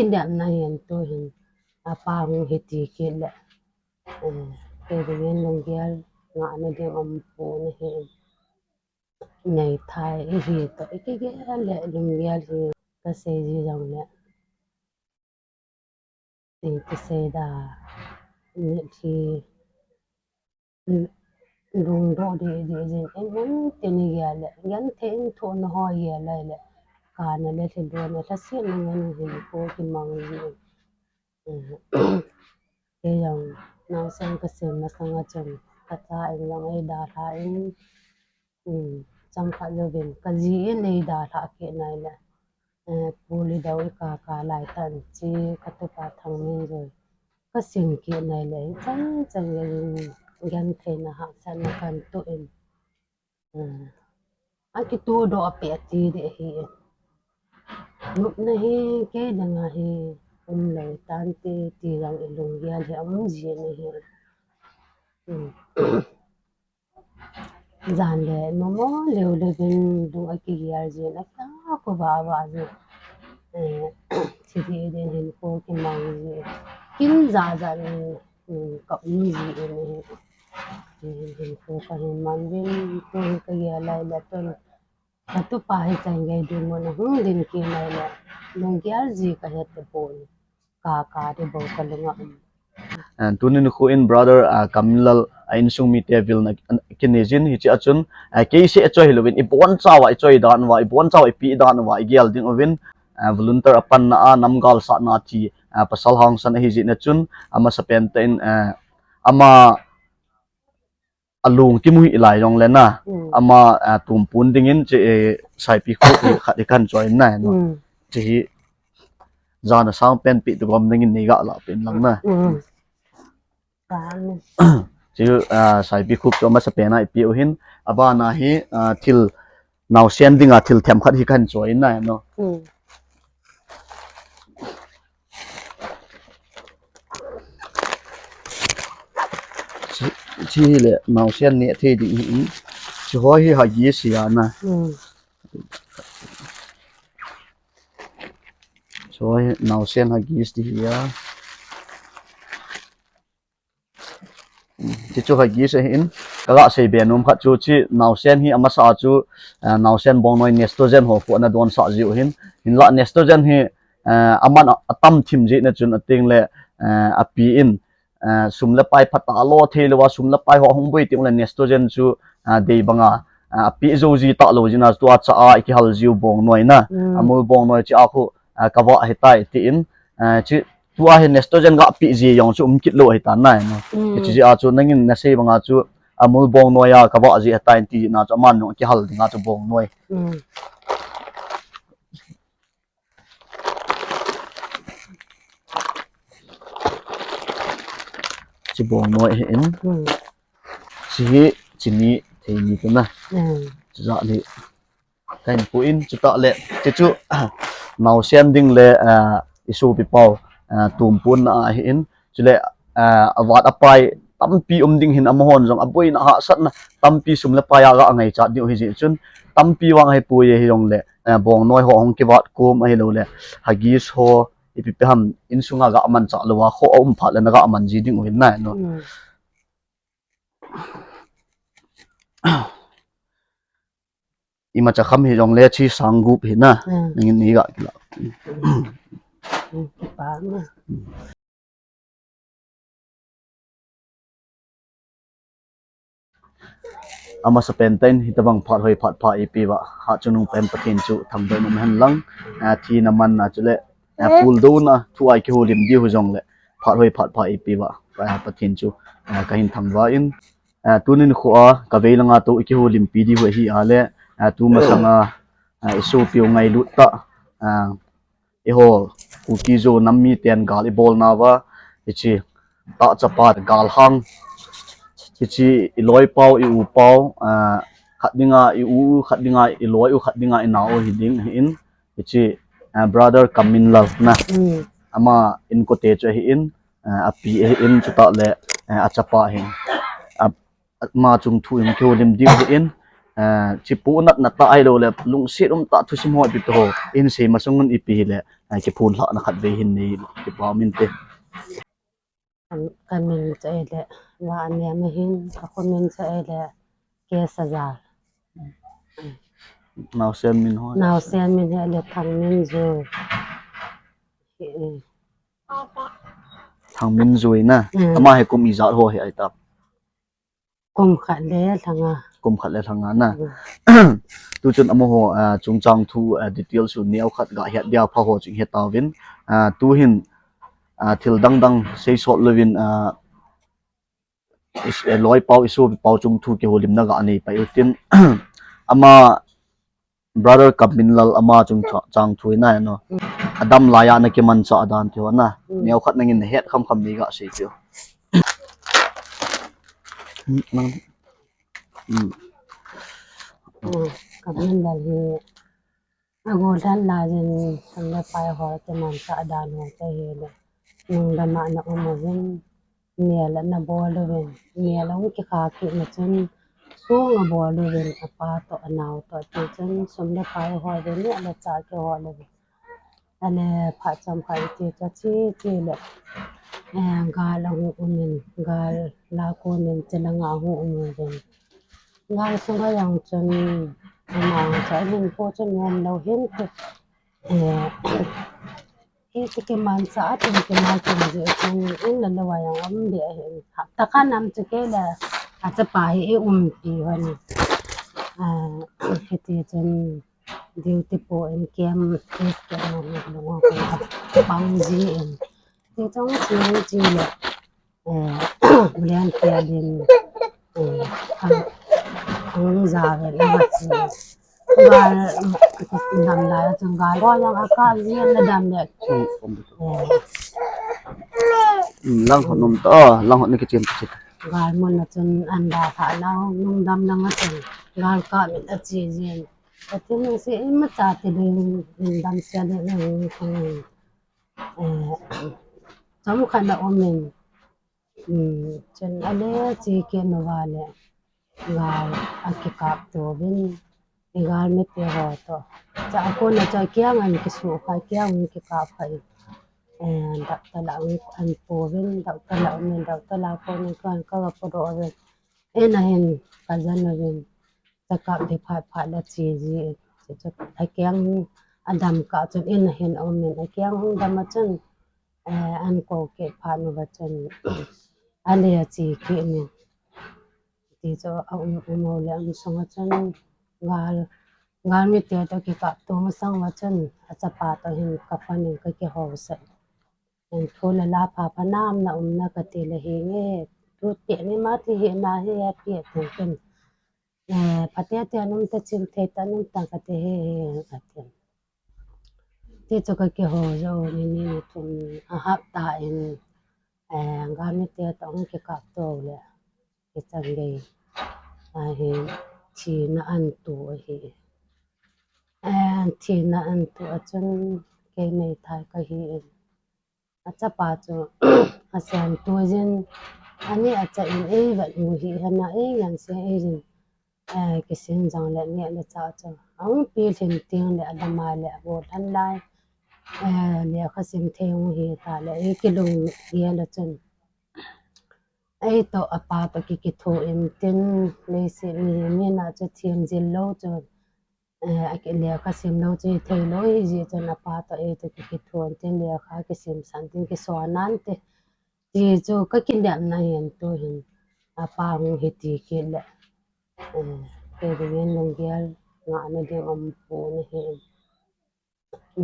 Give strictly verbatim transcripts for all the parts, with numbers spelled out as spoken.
Kinepna hin tuhin, apa hung hiti kit le, eh, kei dingin lunggel ngahna ding umpon ahi. Nei thei ihi toh, ikigel le lunggel hi kasei ji jongle, iti sei da, mitlhi lungdoh didi jin, in ngen tin igel le, genthei in thohna ho igel lai le, kana le thildohna, lhasetna ngen hin ko kimang ji. Kei jong naosen kasem masang a chun, kacha in jong eidalha in, um, chomkhat jouvin, kaji in eidalha kit nai le, eh, Pu Lidou ikaka lai tan chi, katupa Thangminjoi kasim kit nai le, ichan chan le jin, gentheina hahsatna kantoh in, eh, akitohdoh apeh ti ding ahi. Nopna hi kei dinga hi umlou tante ti jong ilunggel hi aum jin ahi. Um. Jan le nomo leu leuvin lung akigel jin, akikhovah vah jin. Eh, thi ding ding hin ko kimang ji. Kin jahjah in, um, ka um ji in ahi. Hin ko kahin mang jin, tuhin kagel lai le tun, katupa hi chan gei dinmun a hung ding kit nai le, lunggel ji kahet tapon, kaka ding bou kalunga um. And tunin khu in brother, ah, Kamminlal, ah, insung mite vilna, ah, kinei jin hiche a chun, ah, kei seh choi hilouvin, ibonchauva ichoi dan uva, ibonchauva ipeh dan uva igel ding uvin, ah, volunteer apanna a, namgal satna a thi, ah, pasal hangsan ahi jeh in a chun, amasapen tah in, ah, ama alung kimu hih lai jongle na, um, ama, ah, tumpun dingin che, eh, Saipikhup hi khat hi kahin choi in na, no. Um. Che hi, jana sangpen peh tagom dingin nei galah peh in lang na. Um. Che, ah, Saipikhup chu amasapen a ipeh u hin, abana hi, ah, thil naosen dinga thil themkhat hi kahin choi in na, no. Um. Che, che hi le naosen neh thei ding hi in. Cheho hi Huggies hi ana. Um. Cheho hi naosen Huggies ti hi a. Che chu Huggies ahi in. Kaga seibe nom khat chu che naosen hi amasa a chu, ah, naosen bongnoi Nestogen ho khu ana donsah jiu hin. Hinlah Nestogen hi, ah, aman a, atam thim jeh in a chun ating le, ah, api in, ah, sum le pai phatah a lo thei louva, sum le pai ho hung boi teng le Nestogen chu, ah, dei banga, ah, api jou ji talou jeh in a tua cha a ikihal jiu bongnoi na. Um. Amul bongnoi che a khu, ah, kavah ahitai tin, ah, che tua hi Nestogen gapeh ji jong chu um kit lou ahitan na, no. Um. Hiche jeh a chu nangin nasei banga chu Amul bongnoi a kavah ji ahitai ti jeh in a chu aman jong kihal dinga chu bongnoi. Um. Che bongnoi ahi in. Um. Che hi chini theini tu na. Um. Che jat hi kahin pu in, chutah le, che chu, naosen ding le, ah, isopi pau, ah, tumpunna ahi in, chule, ah, avat apai tampi um ding hin amahon jong aboina hahsatna tampi sum le pai a ga ngaichat diu ahi jeh chun, tampi vang ahipoi ahi jongle, ah, bongnoi ho hung kivat kom ahilou le, Huggies ho, ipi ipi ham insunga ga manchah louva, kho aum phat le na ga man ji ding u hin na, no. Um. Imacha kham hi jongle che sang gup hi na. Hmm. Nangin nei ga kila. Hmm, kipa na. Amasapen tah in hitobang phat hoi phat pha eipeh uva, hatchungnung pen Pathen chu thangvah in umhen lang, ah, thina manna chule, ah, puldouna thu a ikihoulim diu hijongle, phat hoi phat pha eipeh uva, ah, Pathen chu, ah, kahin thangvah in, ah, tunin kho a kavei langa tou ikihoulimpi diu ahi a le, ah, tumasanga, ah, isopiu ngailut tah, ah, eiho Kuki Zo nam miten gal ibolnauva, hiche tahchapa galhang, hiche iloipau, i-upau, ah, khat dinga i-u, khat dinga iloiu, khat dinga inao hiding ahin, hiche, ah, brother Kamminlal na. Hmm. Ama inkote chu ahin, ah, api ahin, chutah le, ah, achapa ahin. Ah, ama chung thu in kihoulim diu ahin, ah, hiche punatna tah ahilou le, lungset umtah thusim ho ipi ho, ihin sei masang un ipi hile, Ai, kiphonlhahna khatvei hin nei, kipa min te. Ka, ka min chu ahile, Vanniam ahin, ka kho min chu ahile, K. Sajal. Naosen min ho? Naosen min ahile, Thangminjui. Thangminjui na? Mm. Ama hi kum ijat ho hi ahi tam? Kum khat le lhanga. Kum khat le lhanga na. Mm. Tuchun amaho, ah, chungchang thu, ah, details u neokhat ga het dia pha ho chu hetauvin. Ah, tuhin, ah, thil dangdang seisot louvin, ah, is, eh, loipau, isopipau chung thu kihoulimna ga nei pai utin. Ama Brother Kamminlal ama chungchang thu ina no. Mm. Adam laiya na kimanchah dan ti ho na. Mm. Neokhat nangin nahet khamkham nei ga sei peh u. Mm, nang. Mm. Mm, Kamminlal hi agolhang laiyin sum le pai ho kimanchah dan ho chu ahile, lungdam a ana um uvin, mel ana bol uvin, mel ahung kikha kit na chun, song abol uvin, apa toh, anao toh, tichun sum le pai ho vei neh le chah kihol uvin. Ale phat chomkhat iti chu ache che le, eh, gal ahung umin, gal la konin chelang a ahung um uvin. Gal sunga jong chun, ama chu ahin po chu nom lou hin te. Eh, hiti kimanchah a chun kimanchah jeh chun in le lou a jong um be ahin. Hapta khat nam chu kei le achapa hi i umpi uva ni. Ah, hiti chun duty po in camp, police camp a ni lou a ko pang jin. Ti chong chi chi le. Eh, Lian Tia din, eh, ang, ang za ve na va chi. Gal, dam lai chun gal ho jong aka jin na dam le. Mm, um. Eh. Mm, lang ho nom ta, lang ho ni kichen ta chi. Gal mun na chun an dalha nau, lungdam lang a chun. Gal ka min ache jin. Ka tin si ima cha ti ding, lungdam sia le na. Eh, chomkhat na um in. Um, chun ale che kit uva le, gal akikap to uvin, i galmite ho toh. Cha a kona cha kiang an kisuhkhah, kiang an kikap khah in. Eh, doctor la an, an pu uvin, doctor la um in, doctor la kona kan ka ga pu doh uvin. Ina hin ka jan uvin. Chakap di phat phat la che ji, che chu akiang adam kah chun ina hin um in, akiang dam a chun, eh, an kou kit phat uva chun, ale ache kit in. Ti chu a um, um u le um sunga chun, gal, galmite toh kikap to masang uva chun, achapa toh hin ka phone in ka kihousah. Thu le la pha pha nam na um na kati le hi nge, tu te ni ma ti hi na hi a ti a ti kin. Eh, phate te anum ta chim thei ta anum ta kati hi, hi, kati. Ti chu ka kihou jou ni, ni, ni thum a hapta in, eh, galmite toh hung kikap to le, kichan gei. Ahi, thina an tu ahi. Eh, thina an tu a chun kei meithai ka hi in. Achapa chu, asen tu jin, ani acha in ei vet mu hi hana ei ngan se ei jin, eh, kisin jong le ni le cha chu. Ahung pi lhin ting le adama le ago than lai, eh, lekha sim thei hung hi ta le ei kilung gel a chun. Ei toh apa toh ki, kitho in tin, leiset mi, mi na chu thiem jil lou chu. Eh, a ki lekha sim lou chu thei lou hi jeh chun apa toh ei toh ki, kitho in tin lekha kisim san tin kisuh nan te. Ti chu ka kinepna hin tu hin apa hung hi ti kit le. Eh, kei ding in lunggel ngahna ding um pon ahi.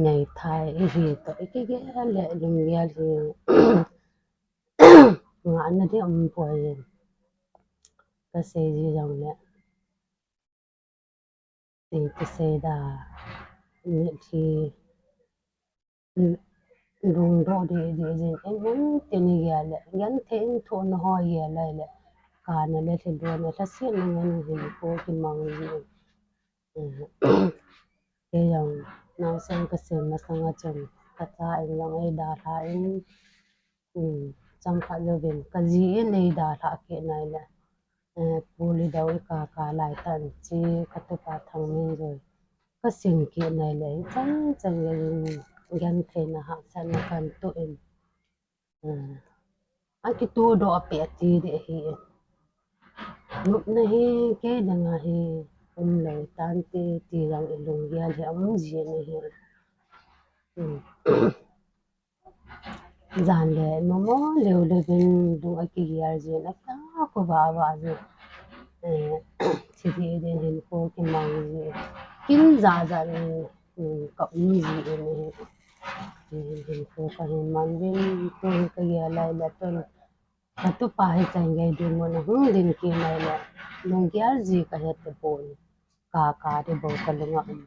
Meithai ihi toh i kigel le lunggel hi ngahna ding um poi. Ka sei ji jong le. Iti sei da, mitlhi, lungdoh di, di, di, in, in, tin i gel le, genthei in thohna ho gel lai le, kana le lhidona, lhasetna ngen hin ko kimang ji. Kei jong, naosen ka sem masang a chun, ka cha in jong ei dalha in, um, chomkhat jouvin, ka ji in ei dalha kit nai le, eh, Pu Lidou i kaka lai tan chi, ka tupa Thangminjui. Ka sim kit nai le, chan chan le in, gentheina hahsatna kan toh in, eh, akitoh doh a pe ati ding ahi. Nopna hi kei dinga hi umlou tante ti jong i lunggel hi aum jin ahi. Hmm. Jan le mama leu le vin lung akigel jin, akikhovah vah jin. Eh, thi ding hinkho kimang jin. Kin ja ja in, mm, ka um jin ahi. Eh, hinkho kahin mang vin, tun kagel lai le tun. Katupa hi chan gei ding mun a hung ding kit mai le. Lunggel ji kahet tapon. Ka, ka ding bou kalunga um.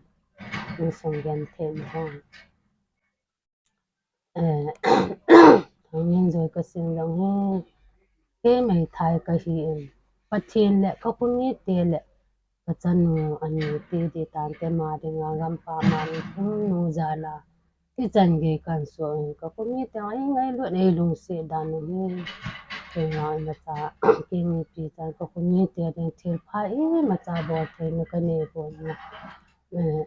Insung genthei in hung. Eh, Thangminjoi kasim jong hi, kei meithai kahi in, Pathen le kakhomite le kachanu ani ti ding tante ama dinga gampam a umnu jal a, ti chan gei kan so in, kakhomite a eingailut eilungset dan u hi, kei nga imacha, kei mipi chan kakhomite ding thilpha imacha bol theina kanei pon, eh,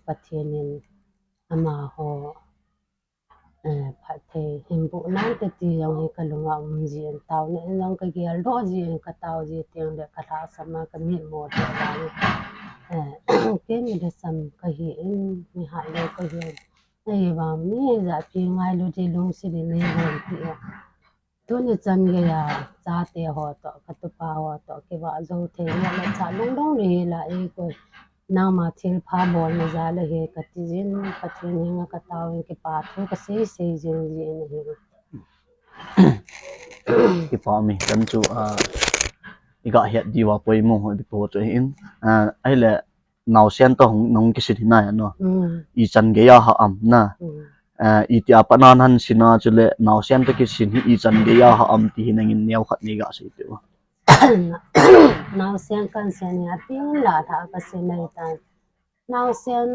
Pathen in amaho, eh, phatthei hin boh nante ti jong hi kalunga um jin, taona in jong kagel doh jin, katao ji teng le kalhasam a kamit mo teng le, eh, kei mi lhasam kahi in, mi hatlou kahi in, ahivang mi hijat pi ngailu ding lungset in nei lhon pi a. Tuni chan gei a, chate ho toh, katupa ho toh, kivah jou thei neh le chah lungdong ding hila, eikoi nangma thilpha bolna jal ahi kati jin, Pathen henga katao in kipa thu kasei sei jing jin ahi. Kipa um e, chan chu, ah, iga het diu a poimo ho ipi ho chu ahin, ah, ahile, naosen toh hung, nahung kisin hi nai ano. Mm. Ichan gei a hah am na. Mm. Eh, itia pat na nahin sin a chule naosen toh kisin hi ichan gei a hah am ti hi nangin neo khat nei ga sei teu. Naosen kahin sin hi apin la tha kasin nai tan. Naosen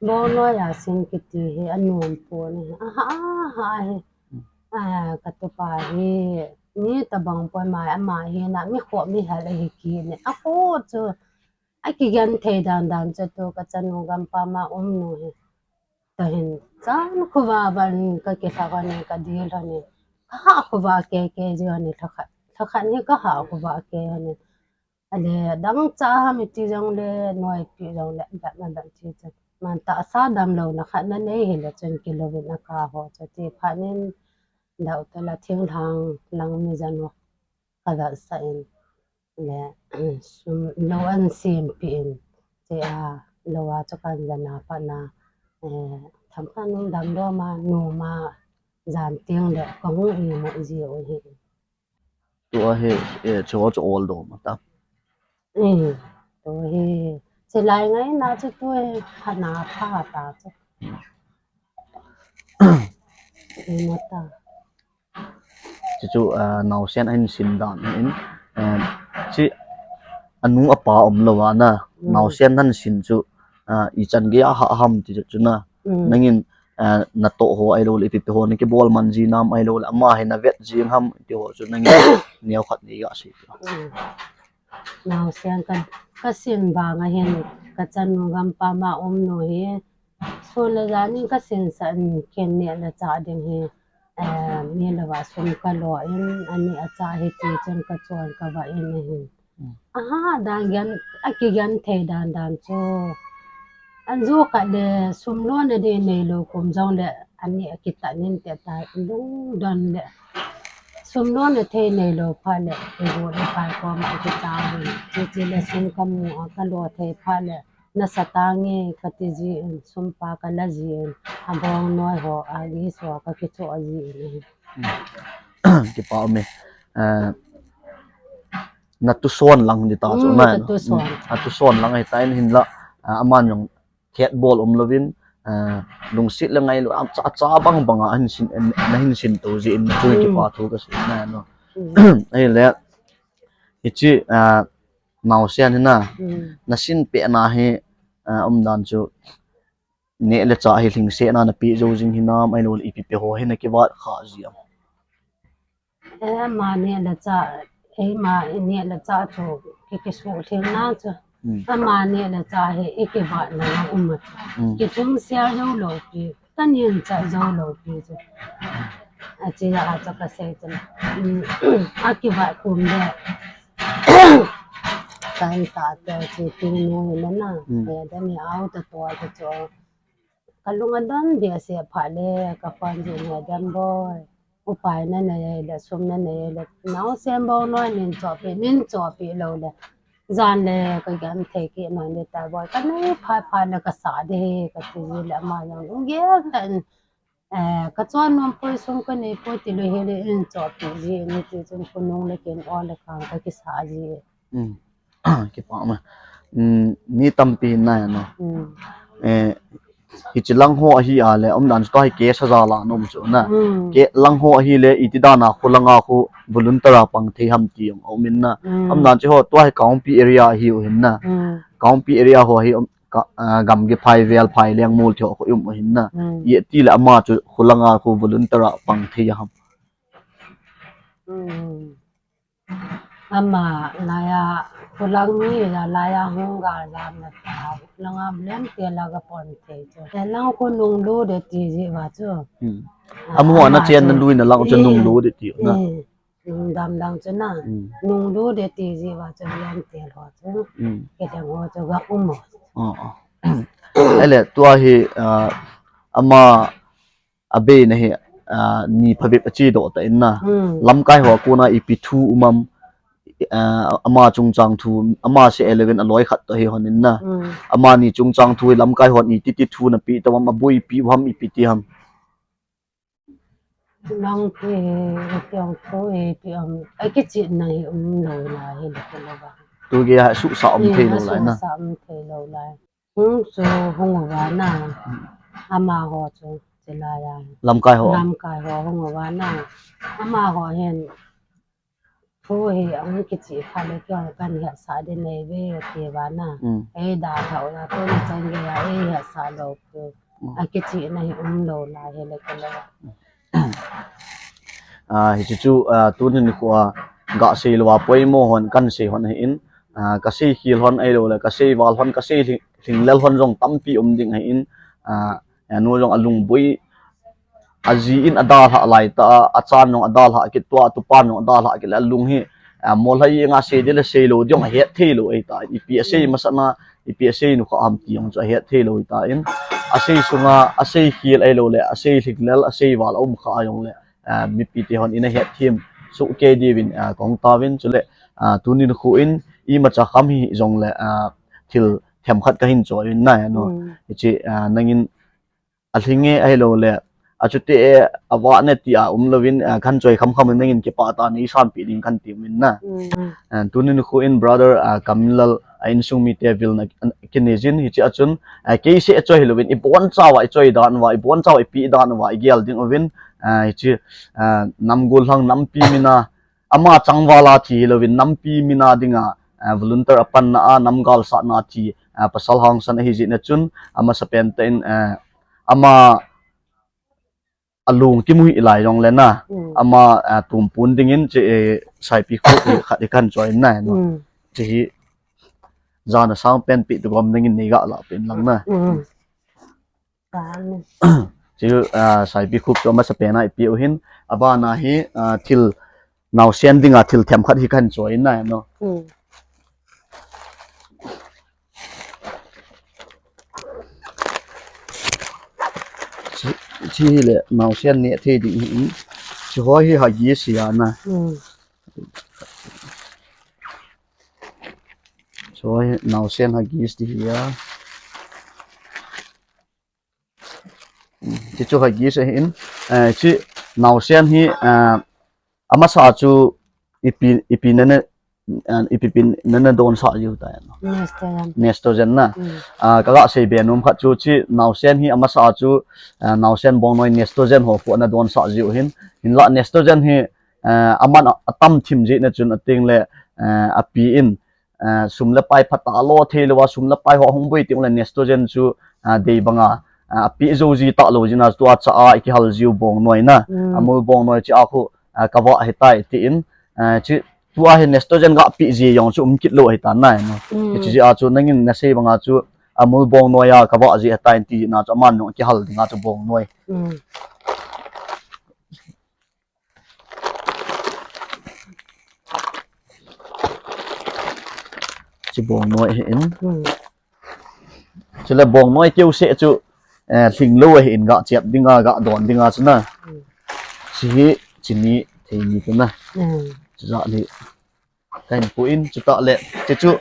bongnoi a sin kiti hi anom pon ahi. Aha, aha hi. Ah, katupa hi mi tabang poi mai ama hi na mi khoh mi hel ahi kit ne. Akhoh chu akigenthei dan dan chu tu kachanu gampam a umnu hi. Tahin chan khovah vah in kakilha lhon in kadil lhon in. Kahah khovah kei kei ji lhon in lhakhat. Lhakhat hi kahah khovah kei lhon in. Ale dangchah ham iti jongle, noipi jongle, bep ma bep ti chu. Man tahsa damlouna khat nanei hile chun kilou vin aka ho chu ti phat in, doctor la thinglhang lang mi jan ho kavetsah in. Le, sum lou ahin sempi in, che a, lou a chu kahin jan a pat na, eh, themkhat in damlou ma, nom a, jan teng le, kahung imut ji u ahi. Tua hi, eh, chu chu ol dom ta. Eh, tua hi, silai ngaina chu tua hi, phatna pha ta chu. Imut ta. Chu chu, ah, naosen ahin sin dan in, eh, chu anu apa umlou a na, mm, naosen ahin sin chu, ah, ichan gei a hah ham ti chu, chu na. Mm. Nangin, ah, natoh ho ahilou le ipi ipi ho nakibol man ji nam ahilou le ama hi navet jing ham ti ho chu nangin neo khat nei ga sei. Mm. Naosen ka, kasin vang ahin kachanu gampam a umnu hi, sun le jan in kasinsah in ken neh le chah ding hi, eh, mi lou a sum kalo in, ani acha hi ti chun kachon kavah in ahi. Mm. Aha, dan gen, akigenthei dan dan chu. An ju khat le sum lona ding neilou kum jongle ani akitan in te ta lungdon le. Sum lona thei neilou phat le, igo le pai kom a kitao in. Chu chu le sum kamu a kalo thei phat le. Nasa tange kati ji in, sum pa kala ji in, abongnoi ho, a gi so kakichoh ji in. Hmm. Kipa um e. Eh, natuson lang di ta chu, mm, na, natuson. Hmm, atuson lang ahi ta in hinla, ah, aman jong thet bol umlouvin, ah, lungset le ngailut, acha, acha bang bang a ahin sin, nahin sin to ji in chu, mm, kipa thu kasei na no. Mm. Ahile, hiche, ah, naosen hi na, mm, nasin pehna hi, ah, umdan chu, neh le chah hi lhingsetna napeh jou jing hinam, ahilou le ipi ipi ho hi nakivat kha ji am? Eh, ama neh le chah, eima neh le chah chu ki, kisuh lhing na chu. Ama neh le chah hi i kivat na um a chu. Kichung sial jou lou pi, ka nin chah jou lou pi chu. A chi a chu ka sei chu. A kivat kum le. Kan sa te chi ti nu le na. He da ni au ta to ta chu. Ka lung a don dia se pha le ka phone jin he dam boi. Upai na nei le sum na nei le nau sem bou noi nin chopi nin chopi lou le. Jan le ka gan thei ki noi le ta boi ka nei pha pha le ka sa de he ka ti le ama jong lung gel ta in. Ka chon nom poi sum ka nei poi ti le he le in chopi ji ni ti chung ku nung le ken o le kang ka ki sa ji. Kipa ma. Ni tampi hin na ya no. Hichi lang ho ahi a le, um dan chu tua hi ke sa za la nom chu na. Ke lang ho ahi le, iti dan a khu langa khu volunteer a pang thei ham ti jong um in na. Um dan chu ho tua hi Kangpokpi area ahi u hin na. Kangpokpi area ho hi um, ka, ah, Gamgiphai, Velphai, Lengmol ti ho khu um u hin na. I ti le ama chu khu langa khu volunteer a pang thei ham. Ama laiya, khulang mi la laiya hung gal lam na ta, langa blem te la ga pon thei chu. Te lang khu nung lu de ti ji va chu. Amu ana chen na lui na lang chu nung lu de ti na. Nung dam dang chu na. Nung lu de ti ji va chu blem te lo chu. Ke jang ho chu ga um mo. Ele tua hi, ah, ama a bei na hi, ah, ni phabep a chi doh ta in na. Lamkai ho a kona ipi thu um am, ah, ama chungchang thu, ama se eleven a loi khat to hi hon in na. Ama ni chungchang thu hi lamkai hon iti ti thu na pi ta am a boi pi ham ipi ti ham. Nang pi hi, tiang thu hi, tiang, a kichi na hi um lo la hi lo lo ba. Tu ge ha su sa um thei lo la na. Sa um thei lo la. Hung chu hung uva na. Amaho chu chilai a. Lamkai ho. Lamkai ho hung uva na. Amaho hin. Thu hi ang kichi kha le kyo kan hia sa de nei ve ti va na. Ei da thau la tu na chang ge ya ei hia sa lo pu. A kichi na hi um lo la he le ke lo. Ah, hichi chu, ah, tunin khu a ga sei lo a poimo hon kan sei hon hi in. Ah, ka sei khel hon ei lo le ka sei val hon ka sei hling, hling lel hon jong tampi um ding hi in. Ah, anu jong a lungboi a ji in a dalha lai ta a, a chan jong a dalha kit tua, a tupan jong a dalha kit le a lung hi, ah, mol hai nga sei de le sei lo jong a het thei lo ei ta. Ipi a sei masa na, ipi a sei nu kha ham ti jong chu a het thei lo ei ta in. A sei sunga, a sei khel ei lo le, a sei hling lel, a sei val a um kha a jong le. Ah, mipi te hon in a het thim su ke di vin, ah, kong ta vin chu le, ah, tunin khu in i ma cha kham hi jong le, ah, thil them khat ka hin choi vin na no. Hichi, ah, nangin a hling e ai lo le, a chu te e, a va ne ti a um lo vin, ah, kan choi kham kham nangin kipa ta nei san pi ding kan ti min na. Ah, tunin khu in brother, ah, Kamlal, a insung mi te vil na, ah, kini jin hichi a chun, ah, ke se choi lo vin, i bon cha va, i choi dan va, i bon cha va, i pi dan va, i gel ding uvin, ah, hichi, ah, nam gol hlang nampi mina, ama changval a thi lo vin, nampi mina dinga, ah, volunteer a pan na a, nam gal sa na thi, ah, pasal hang san a hi ji na chun, ama sa pen te in, ah, ama a lung kimu hi lai jong le na. Ama, ah, tumpun dingin che, eh, saipi khu hi khat i kan choi na no. Che hi jana sang pen pi tu gom dingin nei ga la pen lang na. Che, ah, saipi khu chu ama sa pen a i pi u hin a ba na hi, ah, thil nausen dinga thil them khat hi kan choi na no. Chi, chi hi le nausen ne thei ding hi in. Chi ho hi ha gi si a na. Chi ho hi nausen ha gi si hi a. Chi chu ha gi si hi in. Eh, chi nausen hi, eh, amasa chu ipi, ipi na ne, eh, ipi pin na na don sa jiu ta no. Nestogen. Nestogen na. Ah, ka ga sei be nom khat chu chi nausen hi amasa chu, ah, nausen bong noi nestogen ho khu na don sa jiu hin. Hin la nestogen hi, ah, aman a, a tam thim ji na chun a ting le, ah, a pi in, ah, sum le pai phat a lo thei lo a sum le pai ho hung boi ting le nestogen chu, ah, dei banga, ah, a pi jo ji ta lo ji na tua cha a i ki hal jiu bong noi na. A mul bong noi chi a khu, ah, ka va hi tai ti in, ah, chi tua hi Nestogen ga pi ji jong chu um kit lou ahi tan na no. Mm. Hichi ji a chu nangin na sei banga chu Amul bongnoi a ka va ji ahi tan ti na chu aman nung kihal dinga chu bongnoi. Mm. Chi bongnoi ahi in. Hmm. Chule bongnoi keu se chu, eh, hling lou ahi in ga chep dinga, ga don dinga chu na. Hmm. Chi hi, chi ni, thei ni tu na. Hmm. Chu ja ni. Kahin pu in, chu ta le, chi chu,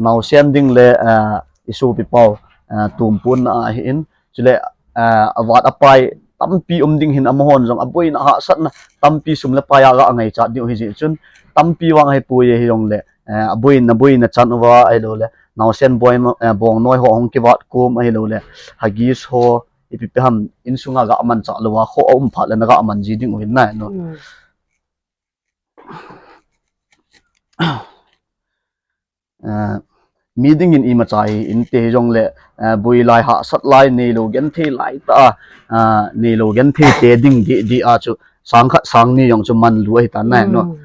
naosen ding le, eh, i sopi pau, eh, tum pun na ahi in. Chule, eh, avat apai tampi um ding hin amahon jong aboina hahsatna tampi sum le pai a ga ngaichat diu hi jeh chun tampi vang ahi poi ahi jong le, eh, aboina, boina chan uva ahilou le naosen boi, eh, bongnoi ho hung kivat kum ahilou le Huggies ho ipi pi ham insunga ga man cha lou a kho a um phat le na ga man ji ding u hin na no. Mm. Eh, mi dingin imacha hi inte hi jong le, eh, boi lai hahsat lai, neilou genthei lai ta, eh, neilou genthei te ding di, di a chu sang khat sang ni jong chu man lu ahi tan na no. Mm.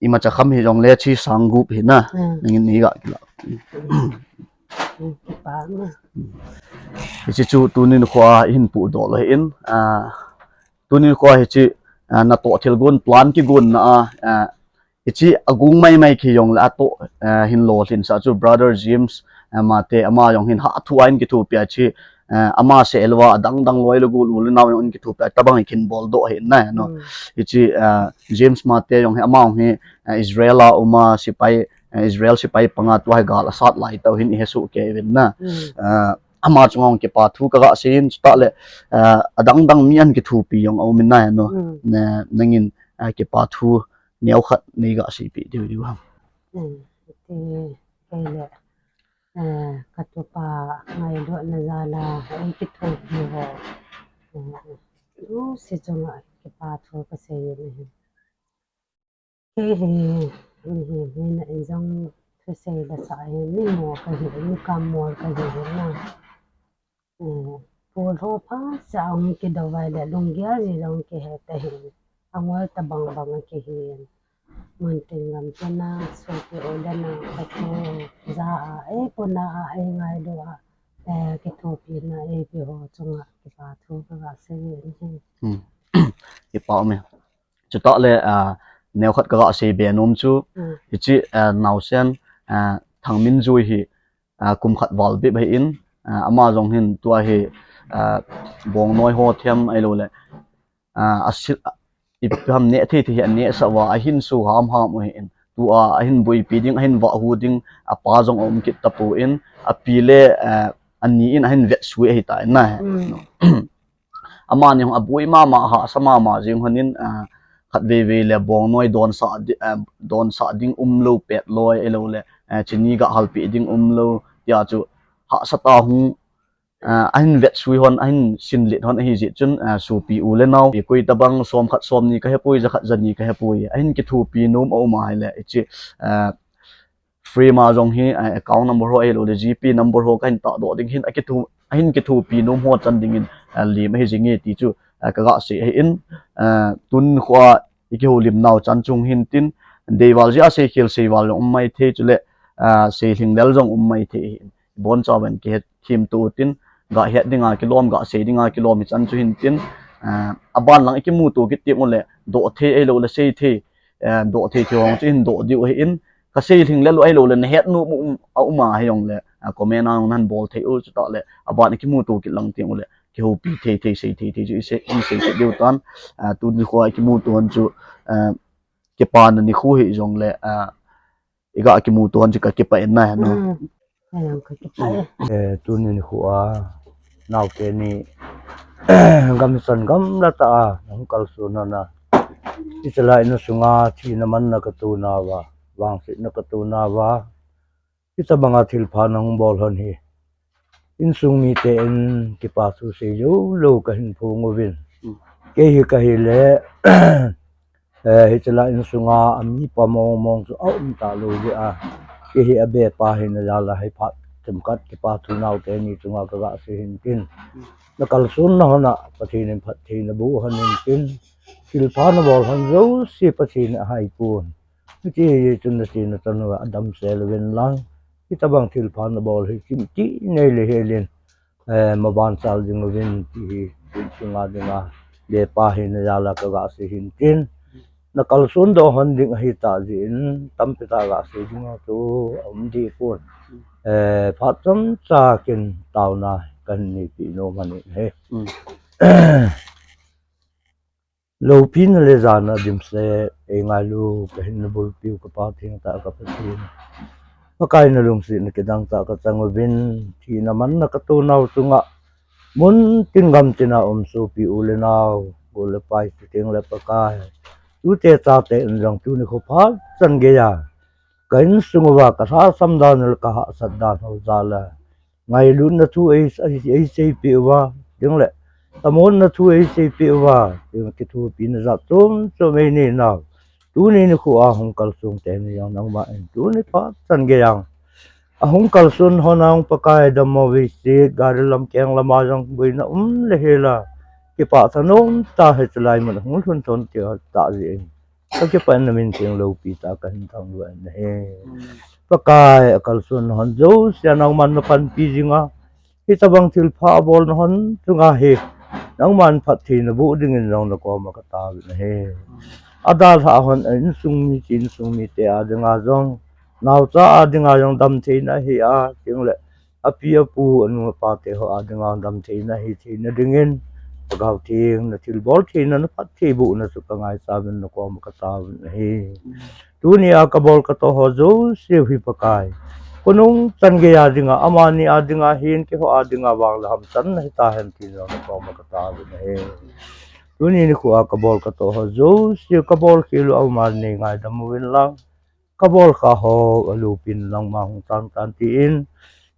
Imacha kham hi jong le chi sang gup hi na. Mm. Nangin ni ga kila. Mm, kipa na. Hichi chu tunin kho a hin pu do lo hin, ah, tunin kho a hichi, ah, na to thil gun plan kigun na a, ah, Hichi agung mai mai ki jong le ato, eh, hin lolhin sa chu Brother James, eh, Mate ama jong hin ha thu a hin kithopi a chi, eh, ama se elwa adang dang loi le gul u le nau jong hin kithopi a tabang hin bol do hi na no. Mm. Hichi, eh, James Mate jong hi ama jong hi, eh, Israel a uma sipai, eh, Israel sipai panga tua hi gal asat lai tau hin i he su ke vin na. Mm. Eh, ama chunga jong kipa thu ka ga sei in chu ta le, eh, adang dang mi an kithopi jong a um in na no. Mm. Ne, nangin, eh, kipa thu neo khat nei ga seipeh diu diu ham. Hmm, ti kei le, eh, ka tupa ngailutna jal a ei kithopi ho. Hmm, tu si chunga kipa thu ka sei in ahi. Kei hi, mihem hina in jong thusei la sa hi, mi mo ka hi, mi kam mol ka hi na. Eh, pulho pha sa hung kidou vai le lunggel ji jong kihe ta hin. Angol tabang bang a kihin. Muntin gam chana, sopi u le nao, katu, ja a, ei puna a, ei ngailu a, eh, kithopina, ei pi ho chunga, kipa thu ka ga sei in hin. Hmm. Kipa um e. Chuta le, ah, neo khat ka ga sei be nom chu, hmm, hichi, ah, naosen, ah, Thangminjui hi, ah, kum khat val bep ahi in, ah, ama jong hin tua hi, ah, bongnoi ho them ahilou le, ah, asil, ah, ipi ham neh thei thei hi aneh sa uva, ahin su ham ham u ahi in, tua ahin boipi ding, ahin vah hu ding, apa jong aum kit tapon, api le, ah, ani in ahin vetsui ahi ta in na. Mm. Amani hung aboi mama, hahsa mama jing hon in, ah, khat vei vei le bongnoi donsah di-, ah, donsah ding umlou pet loi, ahilou le, ah, chini ga halpeh ding umlou, tia chu hahsa ta hung, ah, ahin vetsui hon, ahin sinlet hon ahi jeh chun, ah, sopi u le nao, koi tabang som khat som ni ka hepoi, ja khat ja ni ka hepoi, ahin kithopi nom a um a hile, hichi, ah, frame a jong hi, eh, account number ho ahilou le, G P number ho kahin tahdoh ding hin, akitho-, ahin kithopi nom ho chan dingin, eh, lim ahi jing e ti chu, eh, ka ga sei ahi in, eh, tun kho a i kihoulim nau chan chung hin tin, deival jeh a seikhel seival jong um mai thei chule, eh, seilhinglel jong um mai thei ahi in. Bonchauvin kihet themto u tin, ga het dinga kilom, ga sei dinga kilom hi chan chu hin tin, eh, aban lang i kimuto kit teng ule, doh thei ahilou le sei thei, eh, doh thei thei hong chu hin doh diu ahi in, ka seilhinglel u ahilou le, na het nom um, a um a hi jong le, ah, comment a jong nan bol thei u chuta le, aban i kimuto kit lang teng ule, kihoupi thei thei, sei thei thei chu i sei, i sei thei diu tan, ah, tuni kho a i kimuto hon chu, ah, kipana nikho hi jong le, ah, i ga kimuto hon chu ka kipah in na no. Mm. Ka jong ka kipah e. Eh, tuni nikho a, naote ni, gamsan gamla tah a, nahung kalson hon a. Hichelai insunga, thina manna ka tou nauva, vangsetna ka tou nauva. Hitabanga thilpha nahung bol hon hi. Insung mite in kipa thu sei joulou kahin phong uvin. Mm. Kei hi ka hile, eh, hichelai insunga, ami pa mong mong chu aum talou jeh a. Kei hi abepa hina jal a hi phat themkhat kipa thu naote ni chunga ka ga sei hin tin. Na kalsonna hon a, Pathen in phattheina boh hon in tin. Thilpha na bol hon jouse Pathen in ahai pon. Hiti hi chun nasei nachan uva damsel uvin lang. Hitabang thilpha nabol hi chimti nei le helin, eh, maban sal ding uvin ti hi, chun sunga dinga, lepa hi najal a kaga sei hin tin. Nakalson doh hon ding ahi tah jeh in, tampi tah ga sei ding a chu aum deh pon. Eh, phat chomcha kin taona kahin neipeh nom ahi. Loupina le jana dimset, eingailu kahin nabulpiu ka Pathen tah ka Pathen. Pakai nalungsetna kidang tah kachang uvin, thina manna kato nau chunga, mun tin gam tina um sopi u le nau, gol le pai, chuteng le Pakai, tute chate in jong tuni kho phat chan geiya ka insung uva ka lhasam dan le ka hahsat dan ho jal a ngailutna thu ei, ei, eiseipeh uva, chuteng le tamonna thu eiseipeh uva, chuteng kithopina jat chom chom einei nau, tuni nikho a hung kalsong teni jong nangma in tuni phat chan geiya ahung kalson hon a hung Pakai dammo veise, gari lam keng lama jong boina um le hela, kipah thanom tah hiche lai mun hung lhun thon tah jeh in, kakipah in namin theng loupi tah kahin thangvah in ahi. Pakai, akalson hon jouse a nangman napanpi jinga, hitabang thilpha abolna hon chunga hi nangman phatthei naboh dingin jong nakoma kataovin ahi. Adalhah hon a insung mi, chi insung mite a dinga jong, naocha a dinga jong damtheina ahi a, chuteng le api apu, anu apa te ho a dinga damtheina ahi theina dingin, Lhagao Theng, nathilbol theina, naphattheibohna chu kangaicha uvin nakoma kataovin ahi. Tunia kabol katoh ho jouse hi Pakai, khonung chan geiya dinga, amani a dinga hin, keiho a dinga vang le hamchanna hitahen tin jong nakoma kataovin ahi. Tuni nikho a kabol katoh ho jouse, kabolkhel u aum a nei ngaidam uvin lang, kabolkha ho aloupina nangma hung tangtan tin,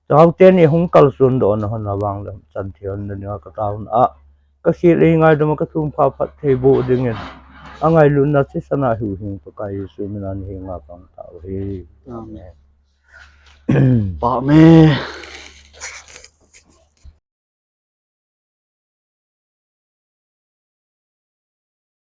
Lhagao teni hung kalson dohna hon a vang le hamchan thei hon nadinga kataona a, kakhel eingaidam a kathum kha phattheiboh dingin, angailutna thisan a hiu hing Pakai Jesu mina nahenga kangtao ahi. Amen. Amen.